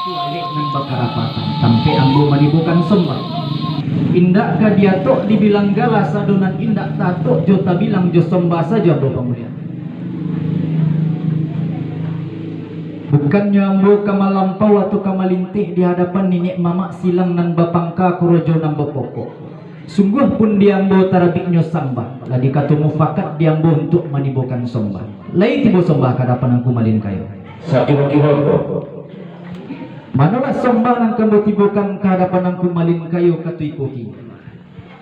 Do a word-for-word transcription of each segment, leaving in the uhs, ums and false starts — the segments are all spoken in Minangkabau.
Alek nan bakarapatan, tampek ambo manibokan sombah. Indak ka diatok dibilang gala, sado nan indak tatok jo tabilang jo sombah sajo ambo pamuliakan. Bukannyo ambo ka malampau atau ka malinteh di hadapan niniak mamak silang nan bapangka korojo nan bapokok. Sungguah pun di ambo tarabiknyo sambah, lah dikato mufakat di ambo untuak manibokan sombah. Lai tibo sombah ka hadapan Angku Malin Kayo. Sakiro-kiro ko. Manolah sombah nan ka ambo tibokan ka hadapan Angku Malin Kayo, kato iko ki.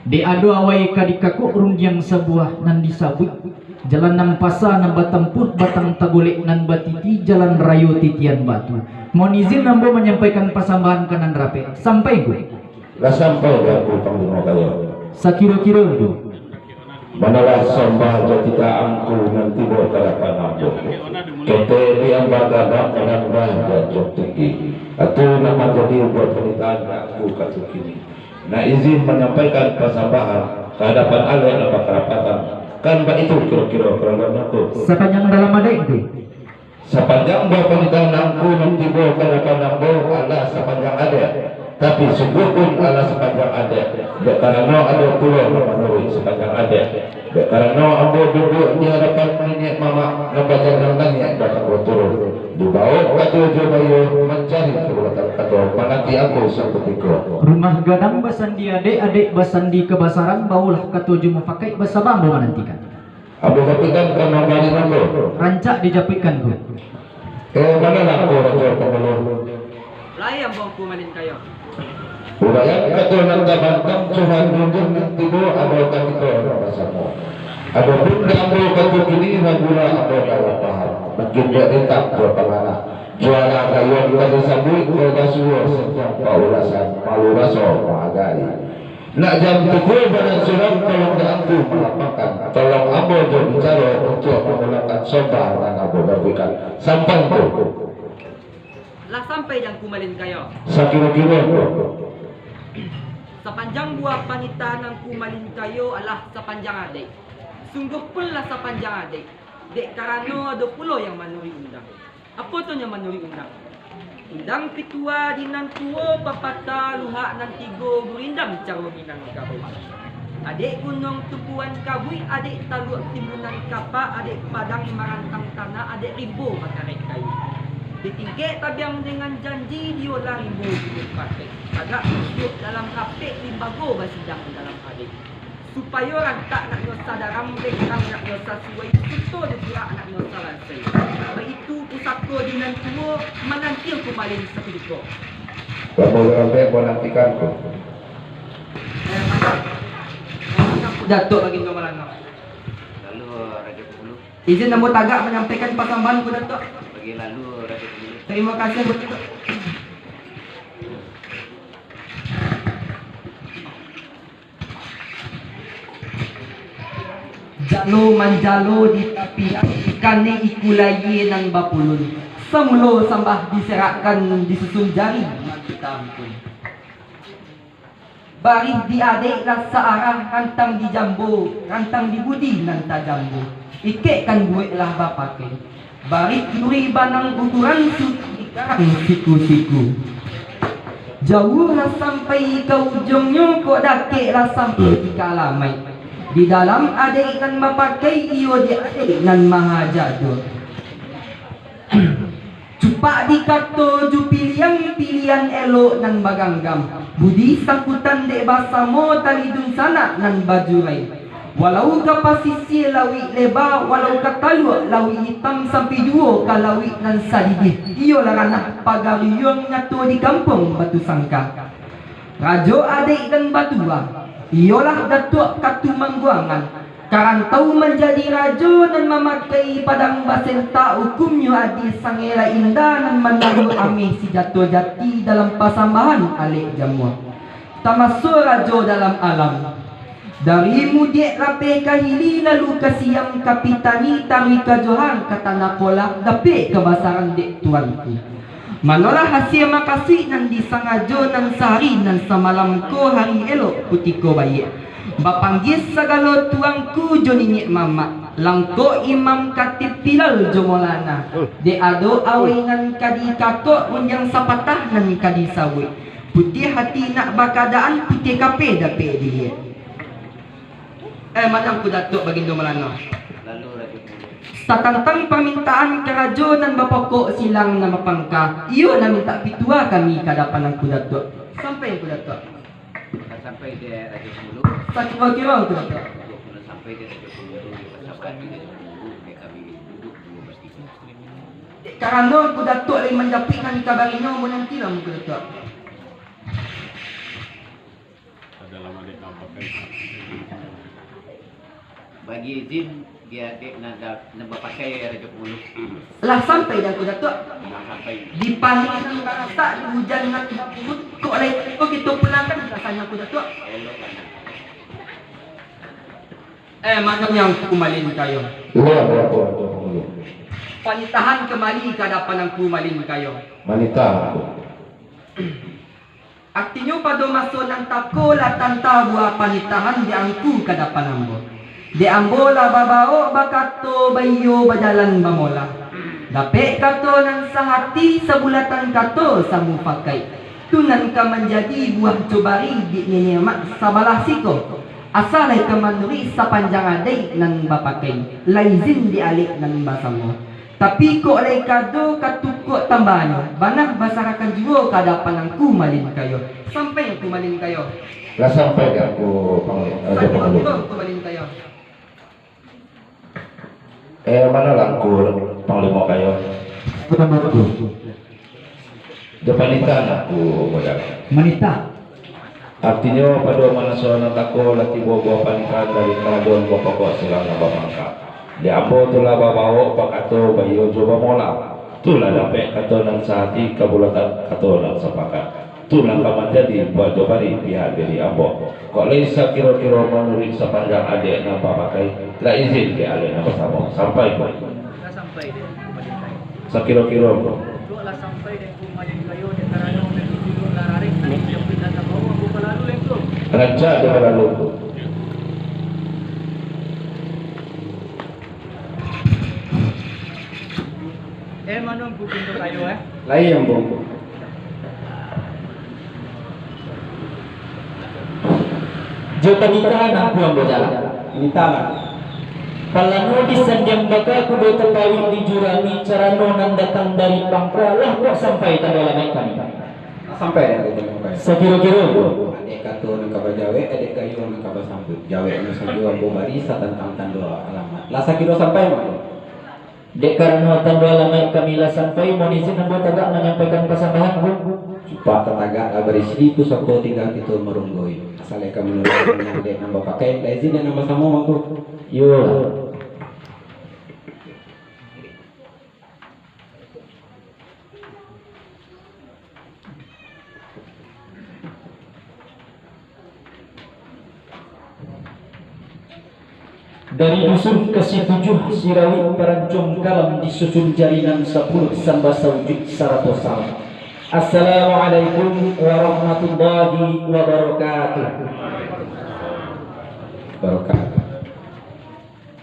Dek ado awai ka dikakok rundiang sabuah nan disabuik, jalan nan pasa nan batampuah batang tagolek nan batiti jalan rayo titian batu. Mohon izin ambo manyampaikan pasambahan ka nan rapek. Sampai, Ngku. Lah sampai di Angku Panglimo Kayo. Sakiro-kiro tu. Manolah sombah jo titah Angku nan tibo ka hadapan ambo. Ketek di ambo gadang nan randah janjang tinggi. Atu nan manjadi buah panitahan Angku kato kini. Nak izin manyampaikan pasambahan ka hadapan alek nan bakarapatan. Kan baitu kiro-kiro, Angku Malin Kayo. Sapanjang dalam adaik tu. Sapanjang buah panitahan Angku nan tibo ka hadapan ambo alah sapanjang adaik, tapi sungguah pun alah sapanjang adaik, dek karano ado pulo nan manuruik sapanjang adaik. Dek karano ambo duduak di hadapan niniak mamak nan bajalan langik batanggo turun, dibaok kato jo baiyo mancari kabulatan kato mananti Angku sakutiko. Rumah gadang basandi adaik, adaik basandi kabasaran, baolah kato jo mufakaik basaba ambo manantikan. Ambo buktikan ka mambari nangko. Rancak dijapuikkan ko. Eh, manolah ko Rajo Pangulu? Lai ambo Angku Malin Kayo. Uraian kato nan tabantang, curhat jujur nan tibo ado katiko nan basamo. Adopun dek ambo kato kini, ragulah ambo dalam paham. Mungkin dek rintang jo pangana. Jualah rayuan ka disabuik, ko basuo santiang paulasan, malu raso mahagai. Nak jam pukua badan surang, tolong dek Angku malapangkan. Tolong ambo jo bicaro untuak mangulangkan sombah nan ambo babuikan. Sampai tu. Lah sampai di Angku Malin Kayo. Sakiro-kiro tu. Sapanjang buah panitahan Angku Malin Kayo alah sapanjang adaik. Sungguah pun lah sapanjang adaik. Dek karano ado pulo yang manuruik undang. Apo tu nyo manuruik undang? Undang pituah di nan tuo, papatah luhak nan tigo, gurindam caro Minangkabau. Adek gunuang tumpuan kabuik, adek taluak timbunan kapak, adek padang marantang tanah, adek rimbo makarek kayu. Di tingkek tabiang dengan janji, diyolah rimbo gunung patek. Tagak duduak dalam rapek, limbago basidang dalam adaik. Supayo rantak nak nyo sadaram, bengkang nak nyo sasuai, suto jo pirak nak nyo salansai. Baitu pusako di nan tuo, mananti Angku Malin sakutiko. Bapak Lurah Bek manantikan ko. Eh, mantap. Eh, mantap, Datuak Bagindo Malangau. Lalu, Rajo Pangulu. Izin ambo tagak manyampaikan pasambahan ko, Datuak. Bagi lalu, Rajo Pangulu. Tarimo kasih, Datuak. Jalo manjalo di tapi, kanai iku layie nan bapulun. Samulo sambah diserakkan, disusun jari mangkito ampun. Barih di adaik lah saarah, rantang di jambo, rantang di budi nan tajambo. Ikekkan buek lah bapakai. Barih duri banang ukuran, sudah dikarang siku-siku. Jauah lah sampai ka ujuangnyo, kok dakek lah sampai ka alamaik. Di dalam adaik nan bapakai, iyo di adaik nan mahajado. Cupak dikato jo piliang, piliang elok nan baganggam. Budi sangkutan dek basamo, tali dunsanak nan bajurai. Walau ka pasisia lauik leba, walau ka taluak lauik itam, sampai juo ka lauik nan sadidih, iyolah ranah pagariuang nyato di kampuang Batu Sangka. Rajo adaik nan batua, iyolah Datuak Katumangguangan, ka rantau manjadi rajo nan mamakai padang basenta, ukumnyo adie sangelah inda, nan mandalu ameh sijato jati dalam pasambahan alek jamuah. Tamaso rajo dalam alam. Dari mudiak lapeh ka hili, lalu ka siang ka pitani, taruih ka johar, ka tanah polah, dapek kabasaran dek tuanku. Manolah hasia makasuik nan disangajo, nan sahari nan samalam ko hari elok kutiko baiak. Bapanggia sagalo tuanku jo niniak mamak. Langkok imam katib pilal jo molana, dek ado awai nan ka dikakok, rundiang sapatah nan ka disabuik. Putiah hati nak bakadaan, putiah kape dapek diliek. Eh, mano Angku Datuak Bagindo Malano? Satantang pamintaan karajo nan bapokok silang nan bapangka, iyo nan mintak pitua kami ka adapan Angku Datuak. Sampai Angku Datuak. Lah sampai di Rajo Pangulu. Sakiro-kiro Angku Datuak. Lah sampai di Rajo Pangulu, lah sampai di Rajo Pangulu, dek kami duduak duo batigo. Dek karano Angku Datuak lai manjapuik nan kabarinyo, manantilah Angku Datuak. Bagi izin di adek nan da-, nan bapakai Rajo Pangulu. Lah sampai di Angku Datuak? Lah sampai. Di panek nan barasak, di ujan nan bapuhun, kok lai ko kito pulangkan rasanyo Angku Datuak? Elok bana. Eh, mano Angku Malin Kayo? Iyo, barapo Rajo Pangulu? Panitahan kamari ka adapan Angku Malin Kayo. Manitah Angku. Artinyo, pado maso nan tako lah tanta buah panitahan di Angku ka adapan ambo. Dek ambo lah babaok bakato baiyo bajalan bamolah. Dapek kato nan sahati, sabulatan kato samupakaik. Tu nan ka manjadi buah cobari di niniak mak sabalah siko. Asa lai ka manuruik sapanjang adaik nan bapakai, lah izin di alek nan basamo. Tapi kok lai kado ka tukuak tambahnyo, bana basarahkan juo ka adapan Angku Malin Kayo. Sampai Angku Malin Kayo. Lah sampai di Angku Pangli-, Rajo Pangulu. Angku Malin Kayo. Eh, mano lah Angku Panglimo Kayo? Jo panitahan Angku Muda. Manitah. Artinyo, pado maso nan tako lah tibo buah panitahan dari karajo nan bapokok silang nan bapangka. Dek ambo tu lah babaok bakato baiyo jo bamolah. Tu lah dapek kato nan sahati, kabulatan kato nan sapakat. Tu lah ka manjadi buah cobari pihak diri ambo. Kok lai sakiro-kiro manuruik sapanjang adaik nan bapakai, lah izin dek alek nan basamo. Sampai ko. Sakiro-kiro. Rancak jo balalu. Eh, mano Angku Pintu Kayo, eh? Lai ambo. Jo panitahan Angku ambo jalan. Nitahlah. Palano di sandiang baka, kudo tapawik di jurami, carano nan datang dari pangka, lah kok sampai tando alamaik kami? Sampai dek Angku Panglimo Kayo. Sakiro-kiro. Adek kato nan ka bajawek, adek gayuang nan ka basambuik. Jaweknyo sajo ambo bari satantang tando alamaik. Lah sakiro sampai mako. Dek karano tando alamaik kami lah sampai, mohon izin ambo tagak manyampaikan pasambahan, Angku. Cupak tatagak lah bari sidi pusako, tingga kito marunggoi. Asa lai ka manuruik nan dek nan bapakai, lah izin dek nan basamo, Angku. Iyo. Dari dusun Kasitujuah, Sirawik Parancong Kalam, disusun jari nan sapuluah, sambah saujuik sarato salam. Assalamualaikum warahmatullahi wabarakatuh. Barakatuh.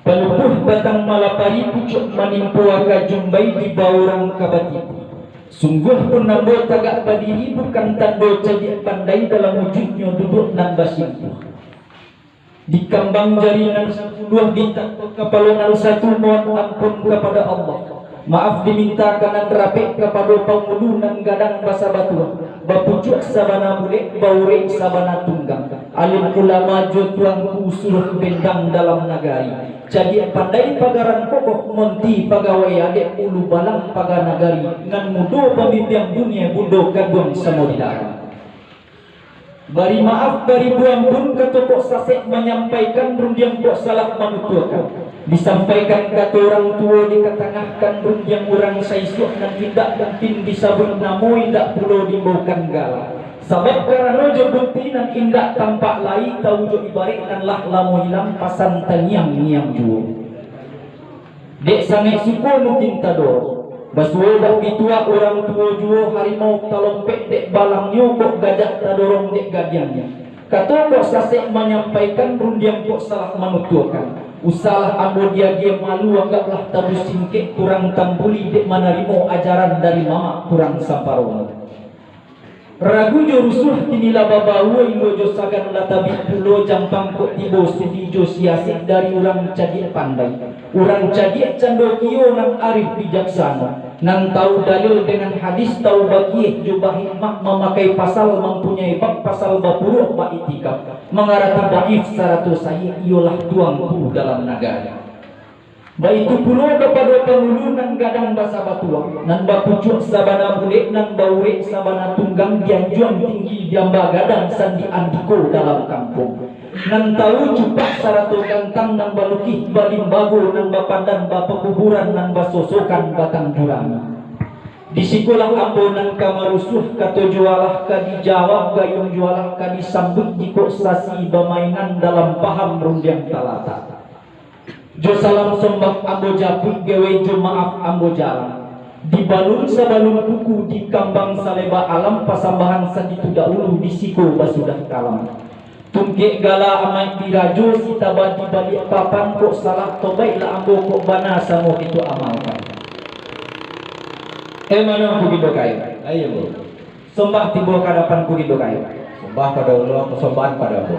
Palupuah batang malapari, pucuak manimpo aka jumbai, di baurang ka batipu. Sungguahpun ambo tagak badiri, bukan tando cadiak pandai, dalam wujuiknyo duduak nan basimpuah. Dikambang jari nan sapuluah, ditato kapalo nan satu, mohon ampun kapado Allah. Maaf diminta ka nan rapek, kapado pangulu nan gadang basa batuah, bapucuak sabana bulek, baurek sabana tunggang. Alim ulama jo tuanku, suluah bendang dalam nagari. Cadiak pandai pagaran kokoh, monti pagawai adaik, ulu balang paga nagari, nan mudo pambibiang dunia, bundo kaduang samo di dalam. Bari maaf, bari buang pun, kato kok sasek manyampaikan, rundiang kok salah manutuakan. Disampaikan kato urang tuo, dikatangahkan rundiang urang saisuak, nan indak mungkin disabuik namo, indak pulo diimbaukan gala. Sabab karano jo bukti nan indak tampak lai, tau jo ibarek nan lah lamo ilang, pasan tangiang-ngiang juo. Dek sangaik suko mungkin tadorong. Basuo bak bituak urang tuo juo, harimau talompek dek balangnyo, kok gajah tadorong dek gadiangnyo. Kato kok sasek manyampaikan, rundiang kok salah manutuakan. Usahlah ambo diagiah malu, anggaplah tabu singkek kurang tambuli, dek manarimo ajaran dari mamak kurang samparono. Ragu jo rusuah kini lah babaua, imbau jo sagan lah tabik pulo, jampang kok tibo sudi jo siasik dari urang cadiak pandai, urang cadiak candokio nan arif bijaksano, nan tahu dalil dengan hadis, tahu bakieh jo bahikmah, mamakai pasal, mampunyai bab pasal bapuruak baiktikaf, mangarati daif sarato sahih, iyolah tuangku dalam nagari. Baitu pulo kapado pangulu nan gadang basa batuah, nan bapucuak sabana bulek, nan baurek sabana tunggang, dianjuang tinggi diamba gadang, sandi andiko dalam kampuang, nan tahu cupak sarato gantang, nan balukih balimbago, nan bapandan bapakuburan, nan basosokan batang jurang. Di sikolah ambo nan ka marusuah, kato juolah ka dijawab, gayuang juolah ka disambuik, jikok sasi bamainan dalam paham rundiang talatak. Jo salam sombah ambo japuik, gawe jo maaf ambo jalang. Di balun sabalun kuku, di kambang saleba alam, pasambahan saditu dahulu, di siko basudah kalam. Tungkek gala amaik dirajo, sitaba di baliak papan, kok salah tobaiklah ambo, kok bana samo kito amalkan. Eh, mano Kugindo Kayo? Ayo, ambo. Sombah tibo ka adapan Kugindo Kayo. Sombah pado Allah, pasambahan pado ambo.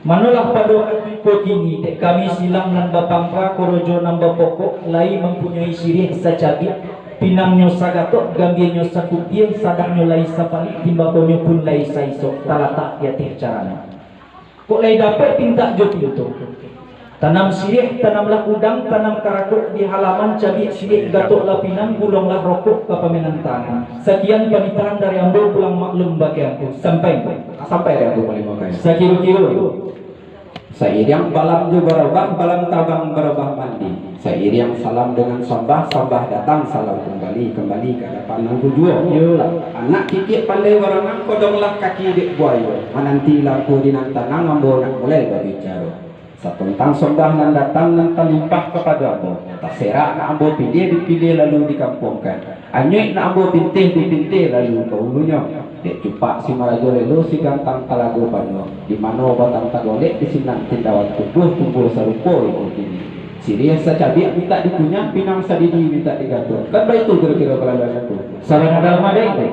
Manolah pado ati ko kini, dek kami silang nan bapangka, korojo nan bapokok, lai mampunyoi siriah sacabiak, pinangnyo sagatok, gambianyo sakutia, sadangnyo lai sapalik, timbakonyo pun lai saisok, talatak di ateh carano. Kok lai dapek pintak jo pinto. Tanam siriah, tanamlah udang, tanam karakok di halaman, cabiak siriah, gatoklah pinang, gulonglah rokok ka pamenan tangan. Sakian panitahan dari ambo, pulang maklum bagi angku. Sampai. Sampai dari ambo, Panglimo Kayo. Sakiro-kiro. Sairiang balam jo barobah, balam tabang barobah mandi. Sairiang salam dengan sambah, sambah datang salam kumbali, kumbali ka adapan angku juo. Iyolah. Anak kikiak pandai baranang, kodonglah kaki dek buayo. Mananti langkah di nan tanang, ambo nak mulai babicaro. Satontang sambah nan datang nan talimpah kapado ambo, taserak nak ambo piliah dipiliah lalu dikampuangkan. Anyuik nak ambo pintih dipintih lalu ka ulunyo. Dek cupak si marajo lelo, si gantang talago panuah. Di mano batang tagolek, di sinan tindawan tumbuah, tumbuah sarupo iko kini. Siriah sacabiak mintak dikunyah, pinang sadidi mintak digatok. Kan baitu kiro-kiro kalaluan angku? Sabana dalam ade itu.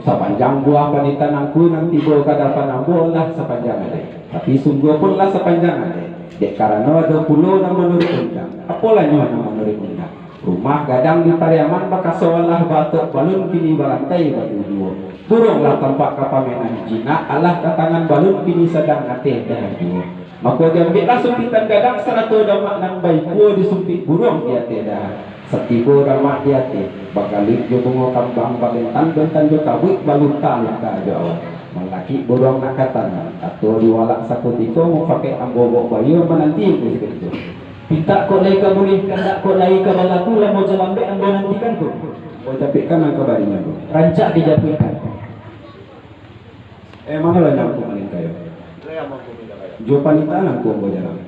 Sapanjang buah panitahan angku nan tibo ka adapan ambo lah sapanjang ade. Tapi sungguah pun lah sapanjang ade. Dek karano ado pulo nan manuruik undang. Apolah nyo nan manuruik undang? Rumah gadang di Pariaman, bakaso alah baatok balun, kini balantai baduo-duo. Buruang lah tampak ka pamenan, jinak alah ka tangan balun, kini sadang ateh dahan juo. Mako, diambiaklah sumpitan gadang, sarato damak nan baikua disumpik buruang di ateh dahan. Satibo damak di ateh, bakaluik jo bungo kambang, babentan-bentan jo kabuik, balunta-lunta jo awan. Malakik buruang nak ka tanah, kato diwalak sakutiko, mupakaik ambo bok bayo, mananti angku sakutiko. Pintak kok lai ka buliah, kandak kok lai ka balaku, lamo jo lambek ambo nantikan ko. Ambo japuikkan nan ka barinyo ko. Rancak dijapuikkan. Eh, mano lah nyo Angku Malin Kayo? Jo panitahan Angku ambo jalang.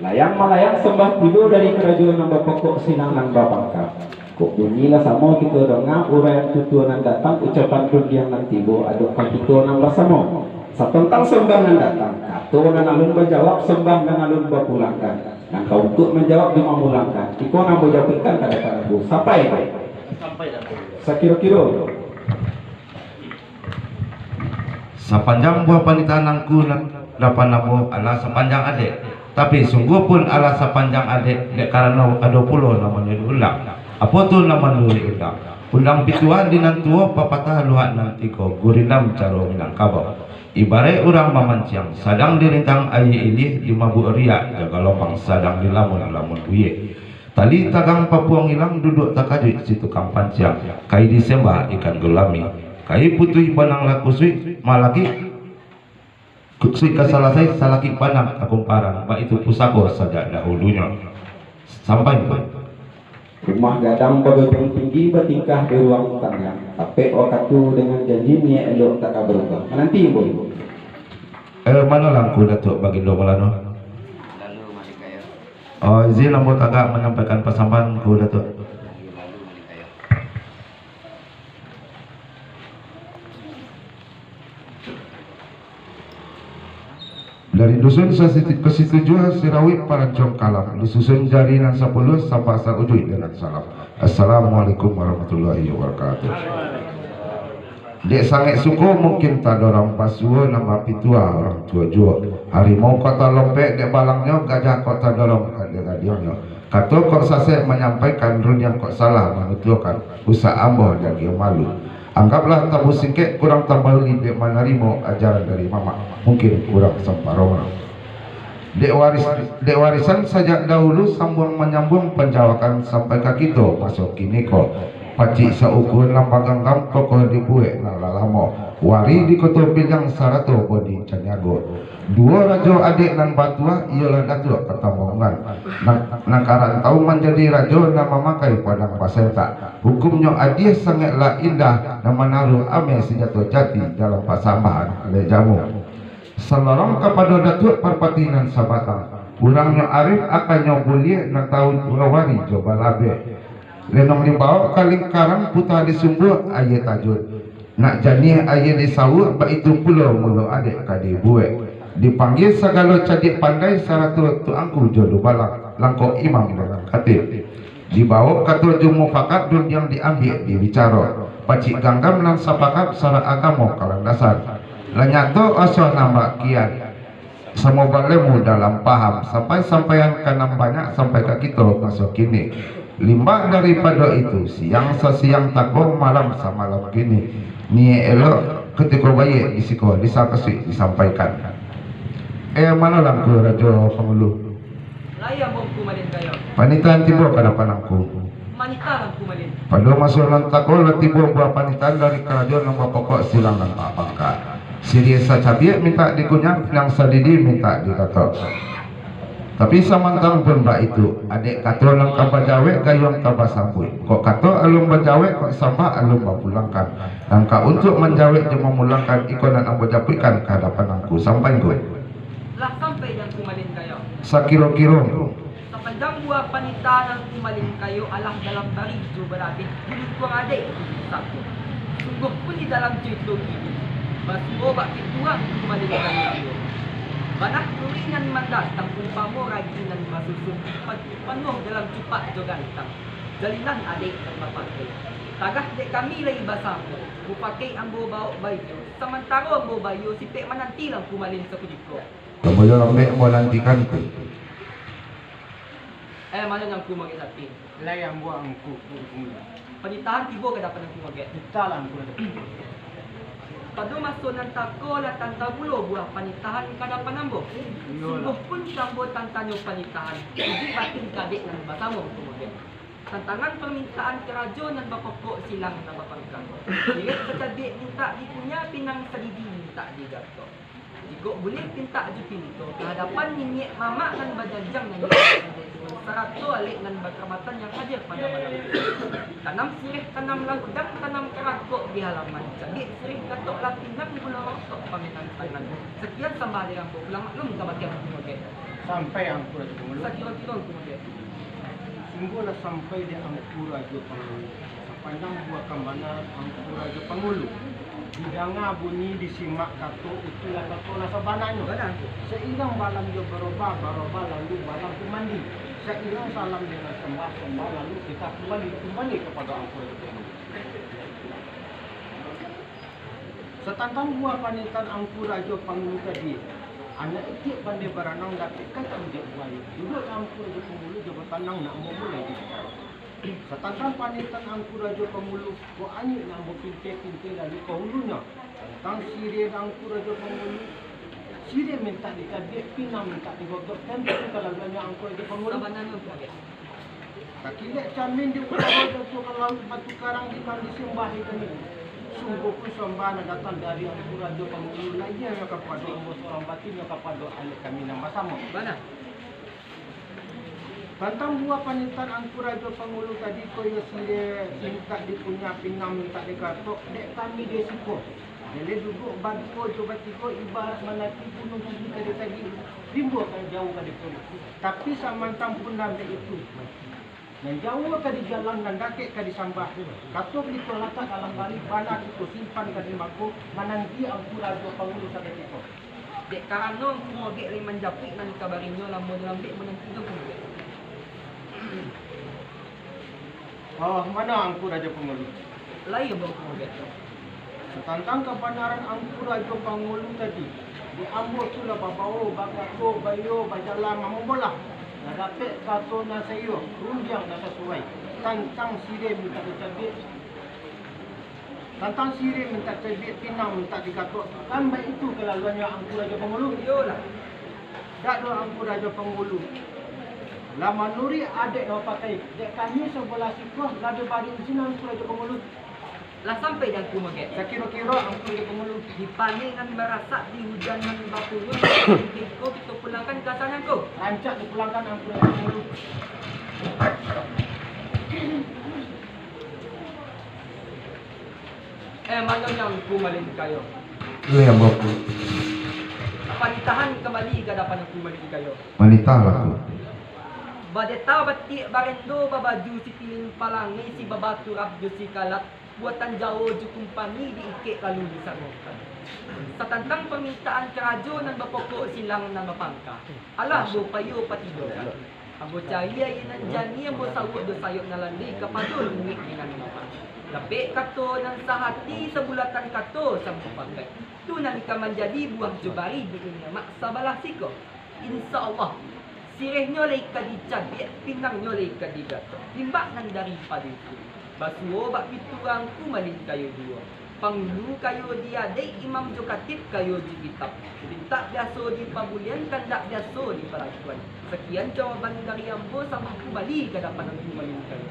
Layang malayang sambah tibo dari karajo nan bapokok silang nan bapangka. Kok bunyi lah samo kito danga, uraian tutua nan datang, ucapan rundiang nan tibo, adok ka kito nan basamo. Satontang sambah nan datang, kato nan alun bajawab, sambah nan alun bapulangkan. Nan ka untuak manjawab jo mamulangkan, iko nan ambo japuikkan ka adapan Angku. Sampai, Pak. Sakiro-kiro. Sapanjang buah panitahan Angku nan ka adapan ambo alah sapanjang ade. Tapi sungguah pun alah sapanjang ade, dek karano ado pulo nan manuruik undang. Apo tu nan manuruik undang? Undang pituah di nan tuo, papatah luhak nan tigo, gurindam caro Minangkabau. Ibaraik urang mamanciang, sadang dirintang aia iliah, dimabuak riak jo galomang, sadang dilamun-lamun buiek. Tali tagang papuang ilang, duduak takajuik si tukang panciang. Kai disembah ikan gulami, kai putuih banang lah kusuik, malakik kusuik ka salasai, salakik banang ka kumparan, baitu pusako sajak dahulunyo. Sampai, Pak. Rumah gadang bagajang tinggi, batingkah di ruang tangah, tapek wakatu dengan janji, niaik elok tak ka barubah. Mananti, Boy. Eh, mano lah Angku Datuak Bagindo Mulano? Oh, izin ambo tagak manyampaikan pasambahan Angku Datuak. Dari dusun sasiti-, kasitujuah, Sirawik Parancong Kalam, disusun jari nan sapuluah, sapa saujuik dengan salam. Assalamualaikum warahmatullahi wabarakatuh. Dek sangaik suko mungkin tadorong, pasuo nan bapituah urang tuo juo. Harimau kok talompek dek balangnyo, gajah kok tadorong dek gadiangnyo. Kato kok sasek manyampaikan, rundiang kok salah manutuakan, usah ambo diagiah malu. Anggaplah tabu singkek, kurang tambah ulih dek manarimo ajaran dari mamak, mungkin kurang samparono. Dek waris-, dek warisan sajak dahulu, sambuang manyambuang panjawakan sampai ka kito maso kini ko. Pacik saukur nan baganggam, kokoh dibuek nan lah lamo, wari di Koto Piliang sarato Bodi Caniago. Duo rajo adiak nan batuah, iyolah Datuak Katambangan, nan, nan ka rantau manjadi rajo, nan mamakai padang basentak. Hukumnyo adie sangaiklah indah, nan manaruah ameh sajato jati dalam pasambahan aleh jamu. Salorong kapado Datuak Parpati nan sabatang, urangnyo arif, akannyo buliah, nan tahu wari jo balabeh. Lenong dibawok ka lingkaran, puta di sumbuah aia tajun. Nak janiah aia disauak, baitu pulo mulo adek ka dibuek. Dipanggia sagalo cadiak pandai, sarato tuangku jo dubalang, langkok imam dengan katib. Dibawok kato jo mufakat, rundiang diambiak dibicaro. Pacik ganggam nan sapakat, sarak agamo ka landasan. Lah nyato aso nan bakian. Samo balemu dalam paham, sampai-sampaian ka nan banyak, sampai ka kito maso kini. Limbak daripado itu, siang sasiang tako, malam samalam kini. Niaik elok, kutiko baiak di siko, disakasuik disampaikan. Eh, mano lah Angku Rajo Pangulu? Lai ambo Angku Malin Kayo. Panitahan tibo ka dapan Angku. Manitah lah Angku Malin. Pado maso nan tako lah tibo buah panitahan dari karajo nan bapokok silang nan bapangka. Siriah sacabiak mintak dikunyah, pinang sadidi mintak dikatok. Tapi samantang pun baitu, adek kato nan ka bajawek, gayuang ka basambuik. Kok kato alun bajawek, kok sambah alun bapulangkan. Nan ka untuak manjawek jo mamulangkan, iko nan ambo japuikkan ka hadapan Angku. Sampai, Angku? Lah sampai di Angku Malin Kayo. Sakiro-kiro, Angku. Sapanjang buah panitahan Angku Malin Kayo alah dalam barih jo balabeh, di lingkuang adaik tu sako. Sungguah pun di dalam carito kini, basuo bak pituah Angku Malin Kayo juo. Bana kuri nan mandatang, umpamo ragi nan basusun, pa-, panuah dalam cupak jo gantang. Jalinan adaik nan bapakai, tagah dek kami lai basamo, mupakai ambo bawok baiyo, samantaro ambo baiyo, sipek mananti lah Angku Malin sakutiko. Ambo jo lambek manantikan tu. Eh, mano Angku Magek Sapi? Lai ambo Angku, Angku Malin. Panitahan tibo ka dapan Angku Magek. Pitahlah Angku Rajo. Pado maso nan tako lah tantang pulo buah panitahan ka dapan ambo. Iyolah. Sungguah pun sambo tantanyo panitahan, uji batin kadek nan basamo Angku Magek. Tantangan parmintaan karajo nan bapokok silang nan bapangka. Siriah sacabiak mintak dikunyah, pinang sadidi mintak digatok. Jikok buliah pintak jo pinto, ka hadapan niniak mamak nan bajanjang nan sarato alek nan bakarabatan yang hadir pado malam tu. Tanam siriah, tanamlah udang, tanam karakok di halaman. Cabiak siriah gatok lah pinang, bulorok tok pamenan tangan. Sakian sambah dari ambo, pulang maklum ka bakeh Angku Magek. Sampai Angku Rajo Pangulu. Sakiro-kiro Angku Magek. Sungguahlah sampai di Angku Rajo Pangulu. Sapanjang buah kambanan Angku Rajo Pangulu. Didanga bunyi, disimak kato, itulah kato lah sabananyo. Bana, Angku. Sairang balam jo barobah, barobah lalu balam pun mandi. Sairang salam dengan sambah, sambah lalu kita kumbali, kumbali kapado Angku Rajo Pangulu. Satantang buah panitahan Angku Rajo Pangulu tadi, anak itiak pandai baranang, dapek kacang dek buayo. Duduak Angku Rajo Pangulu jo batanang, nak mamulai di. Satantang panitahan Angku Rajo Pangulu, kok anyuik nak bapintai-pintai lalu ka hulunyo. Tantang siriah Angku Rajo Pangulu, siriah mintak dikabiak, pinang mintak digotok, dan itu kalaluannyo Angku Rajo Pangulu. Sabananyo, Pak. Takilek camin di utaro, jatuah ka lauik, batu karang di mandi, sambah di kami. Sungguah pun sambah nan datang dari Angku Rajo Pangulu, lahianyo kapado ambo surang, batinnyo kapado alek kami nan basamo. Bana. Tantang buah panitahan Angku Rajo Pangulu tadi ko, iyo siriah mintak dikunyah, pinang mintak digatok, dek kami di siko. Jadi duduak baduo jo batigo, ibarat mananti bunuah diri ka ditagih, rimbo ka jauah ka dituruik. Tapi samantang pun nan dek itu, nan jauah ka dijalang, nan dakek ka disambah. Kato kito latak dalam barih, bana kito simpan ka tembako, mananti Angku Rajo Pangulu sakutiko. Dek karano Angku Mogek lai manjapuik nan kabarinyo, lamo jo lambek mananti jo Angku Mogek. Ah, mano Angku Rajo Pangulu? Lai ambo Angku Mogek. Tantang kabanaran Angku Rajo Pangulu tadi, dek ambo tu lah babawo, bakato, baiyo, bajalan, mamomolah. Lah dapek kato nan saiyo, rundiang nan sasuai, tantang sirih mintak dicabiak. Tantang sirih mintak cabiak, pinang mintak digatok, kan baitu kalaluannyo Angku Rajo Pangulu? Iyolah. Dak doh Angku Rajo Pangulu. Lah manuruik adaik nan bapakai, dek kami sabalah siko lah dibari izin Angku Rajo Pangulu. Lah sampai di Angku Mogek? Sakiro-kiro Angku Rajo Pangulu. Di paneh nan barasak, di hujan nan baturun, kini ko kito pulangkan ka asalnyo Angku. Rancak dipulangkan Angku Rajo Pangulu. Eh, mano nyo Angku Malin Kayo? Lai ambo, Angku. Panitahan kambali ka adapan Angku Malin Kayo. Manitahlah, Angku. Badeta batiak barendo, babaju sitilin palangai, sibaba turap jo sikalat, buatan Jawo jo kumpani, diikek lalu disarokan. Satantang parmintaan karajo nan bapokok, silang nan bapangka, alah ambo payo patidokan. Ambo cari aia nan janiah, ambo sauak jo sayok nan landai, kapado luruih nan lapang. Dapek kato nan sahati, sabulatan kato samupakaik. Tu nan ka manjadi buah jo bari di dunia mak sabalah siko. Insya Allah, sirihnyo lai ka dicabiak, pinangnyo lai ka digatok. Limbak nan daripado itu, basuo bak pitu Angku Malin Kayo juo. Pangulu kayo di adaik, imam jo katib kayo di kitab. Mintak biaso dipabulian, kandak biaso dipalakuan. Sakian jawaban dari ambo, sambah kumbali ka adapan Angku Malin Kayo.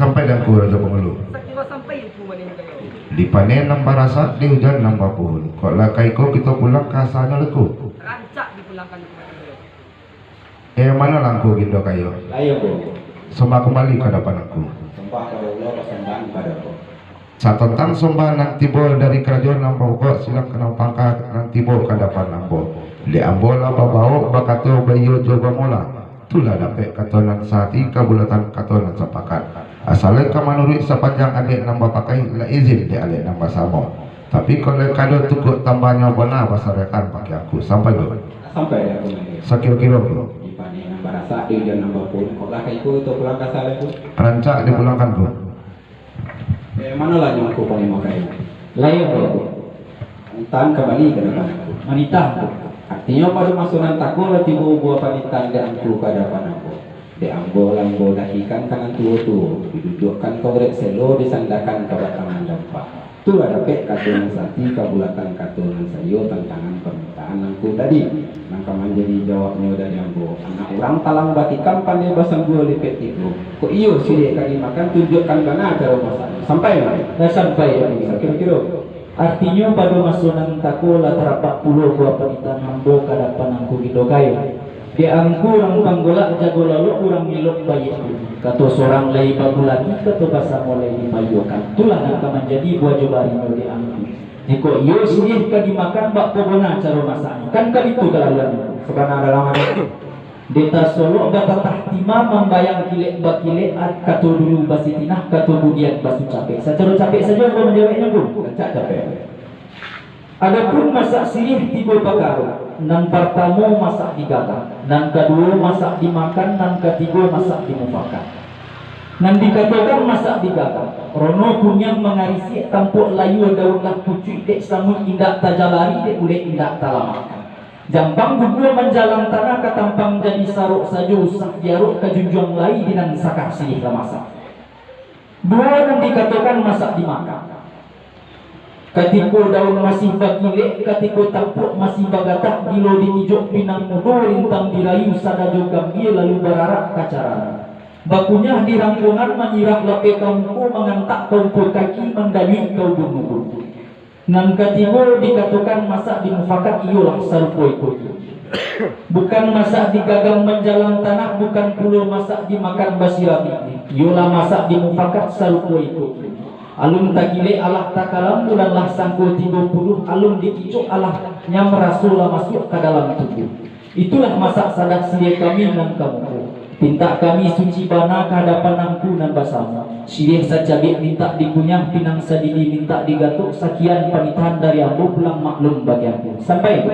Sampai di Angku Rajo Pangulu. Sakiro sampai Angku Malin Kayo. Di paneh nan barasak, di hujan nan bapuhun. Kok lah ka iko kito pulang ka asalnyo lai, Angku? Rancak dipulangkan Angku Malin Kayo. Eh, mano lah Angku Gindo Kayo? Lai, Angku. Sambah kumbali ka adapan Angku. Sambah pado Allah, pasambahan pado Allah. Satantang sambah nan tibo dari karajo nan bapokok, silang nan bapangka nan tibo ka adapan ambo. Dek ambo lah babaok, bakato, baiyo jo bamolah. Tu lah dapek kato nan sahati, kabulatan kato nan sapakat. Asal lai ka manuruik sapanjang adaik nan bapakai, lah izin dek adaik nan basamo. Tapi kok lai kado tukuik tambahnyo, bana basarahkan bakeh Angku. Sampai, Angku? Sampai di Angku Malin Kayo. Sakiro-kiro, Angku. Di paneh nan barasak, di hujan nan bapuhun. Kok lah ka iko kito pulang ka asalnyo, Angku? Rancak dipulangkan, Angku. Eh, mano lah nyo Angku Panglimo Kayo? Lai, Angku. Panitahan kambali ka adapan Angku. Manitah, Angku. Artinyo, pado maso nan tako lah tibo buah panitahan dek Angku ka adapan ambo. Dek ambo lah ambo dahikan ka nan tuo-tuo, diduduakkan ka urek selo, disandakan ka batang nan dampak. Tu lah dapek kato nan sati, kabulatan kato nan saiyo, tantangan parmintaan Angku tadi. Nan ka manjadi jawabnyo dari ambo, anak urang talang batikam, pandai basambua lipek tigo. Kok iyo siriah ka dimakan, tunjuakkan bana caro masaknyo. Sampai, Mak? Lah sampai, Mak. Sakiro-kiro. Artinyo, pado maso nan tako lah tarapak pulo buah panitahan ambo ka adapan Angku Gindo Kayo. Dek Angku urang Panggolak, jago lalok urang elok baiak budi. Kato sorang lai babulati, kato basamo lai dipaiyokan. Tulah nan ka manjadi buah jo barinyo dek Angku. Jikok iyo siriah ka dimakan, baa bana caro masaknyo? Kan ka bitu kalaluan. Sabana dalam ati. Dek tasolok batatah tima, mambayang kilek bakilek, kato dulu basitinah, kato budian basucapek. Sacaro capek sajo ambo manjaweknyo, Angku. Rancak capek. Adopun masak siriah tigo pakaro. Nan partamo masak digagang, nan kaduo masak dimakan, nan katigo masak dimufakat. Nan dikatokan masak digagang, rono kuniang mangarisiak, tampuak layua daun lah pucuik, dek samuik indak tajalari, dek ulek indak talamakan. Jampang gugua manjalang tanah, ka tampang jadi sarok sajo, usah diarok ka junjuang lai, di nan sakah siriah lah masak. Duo nan dikatokan masak dimakan. Katiko daun masih bakilek, katiko tampuak masih bagatah, bilo dikijok pinang mudo, rintang dirayu sadajo gambia, lalu bararak ka carano. Bakunyah di rangkuangan, manyirah lapeh ka muko, mangantak ka umpuak kaki, mandaluik ka ubun-ubun. Nan katigo dikatokan masak dimufakat, iyolah sarupo iko. Bukan masak digagang manjalang tanah, bukan pulo masak dimakan basirami. Iyolah masak dimufakat sarupo iko. Alun takilek alah takalam, bulan lah sangko tigo puluh, alun dikicok alah nyam, raso lah masuak ka dalam tubuh. Itulah masak sadah siriah kami nan ka muko. Pintak kami suci bana ka hadapan Angku nan basamo. Siriah sacabiak mintak dikunyah, pinang sadidi mintak digatok. Sakian panitahan dari ambo, pulang maklum bagi Angku. Sampai.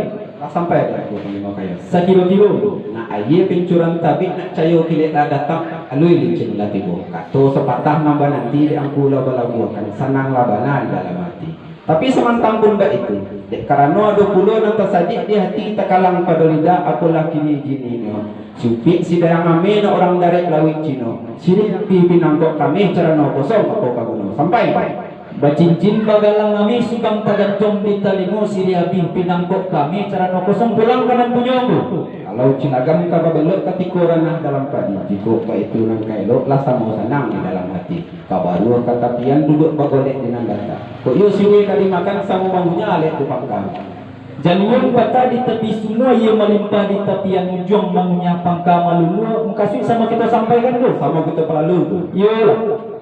Sampai dek angku Panglimo Kayo. Sakiro-kiro. Nak aia pincuran tabik, nak cayo kilek lah datang, alui licin lah tibo. Kato sapatah nan bananti dek angku lah balabuah, kan sanang lah bana di dalam hati. Tapi samantang pun baitu, dek karano ado pulo nan tasadiak di hati, takalang pado lidah, apolah kini jininyo. Supik si Dayang Ame nak urang darek lauik Cino, siriah abih pinangkok kameh, carano kosong apo paguno. Sampai. Bacincin bagalang ameh, sukang tagantuang di talingo, siriah abih pinangkok kameh, carano kosong pulang ka nan punyo angku. Kalau cilagam ka babelok katiko ranah dalam padi, jikok baitu nan ka elok, lah samo sanang di dalam hati. Ka baruah ka tapian, duduak bagolek di nan data. Kok iyo sirih ka dimakan, samo mangunyah alek tu pangka. Jaluang patah di tapi sumua, iyo malimpah di tapian ujuang, mangunyah pangka maluluah, mukasuik samo kito sampaikan tu. Samo kito paralu tu. Iyolah.